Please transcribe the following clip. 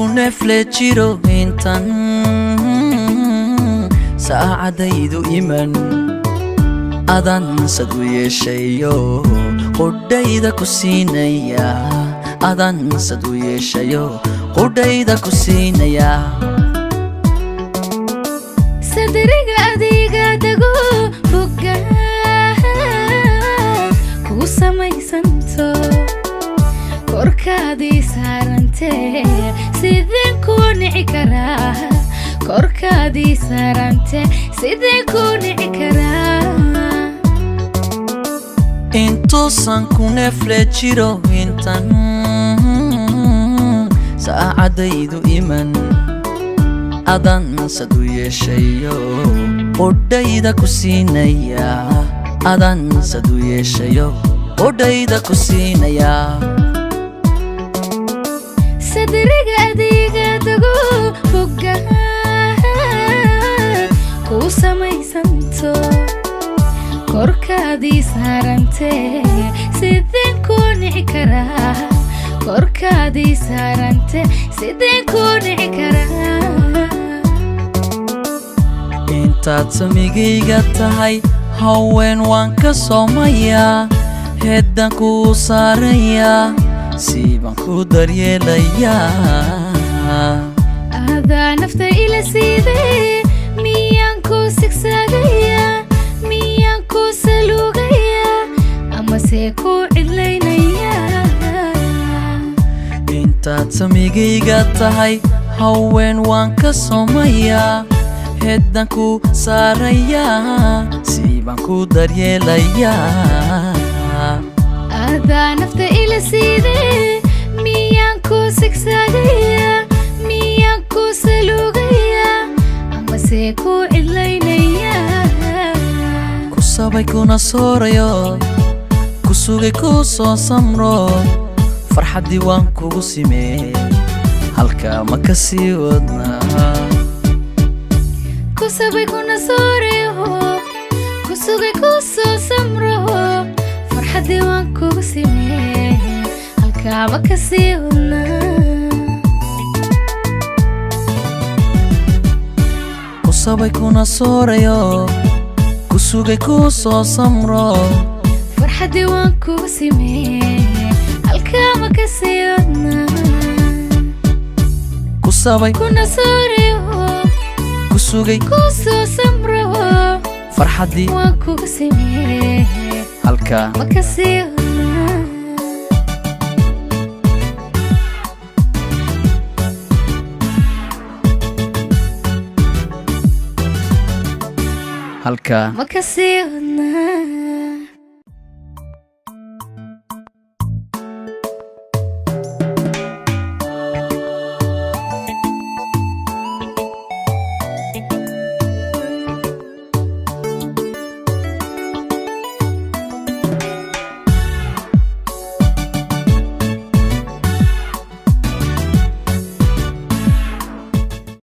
ku neefle jiro, intan saacadaydu iman, adan sad u yeeshayo qudhayda ku siinaya, adan sad u yeeshayo qudhayda ku siinaya. Sadriga adiga dago, bogga kuu samaysanto, korkaadii saarantee sideen kuu nici karaa? Korkaadii saarante sideen kuu nici karaa? Intuusan ku neefle jiro, intan saacadaydu iman, adan sad u yeeshayo qudhayda ku siinaya, adan sad u yeeshayo qudhayda ku siinaya. Sadriga adiga dago, bogga kuu samaysanto, korkaadii saarantee sideen kuu nici karaa? Korkaadii saarante sideen kuu nici karaa? Intaad samigayga tahay, haween waan ka soomayaa, heeddaan kuu saarayaa, siibaan ku daryeelayaa. Adaa nafta ila siidee, miyaan kuu sigsaagaya? Miyaan kuu saluugaya amase kuu cidlaynaya? Intaad samigayga tahay, haween waan ka soomayaa, heeddaan ku saarayaa, siibaan ku daryeelayaa. Adaa nafta ila siidee, miyaan kuu sigsaagaya? Miyaan kuu saluugaya amase kuu cidlaynaya? Ku sabay kuna soorayo, ku sugay ku soo samro, farxaddii waan kugu simee, halkaa ma ka sii wadnaa? Ku sabay kuna soorayo, ku sugay ku soo samro, farxaddii waan kugu simee, halkaaba ka sii wadnaa? Ku sabay kuna soorayo, ku sugay ku soo samro, farxaddii waan kugu simee, halkaama ka sii wadnaa? Ku sabay kuna soorayo, ku sugay ku soo samro, farxaddii waan kugu simee, halkaa ma ka sii wadnaa? Halkaa ma ka sii wadnaa?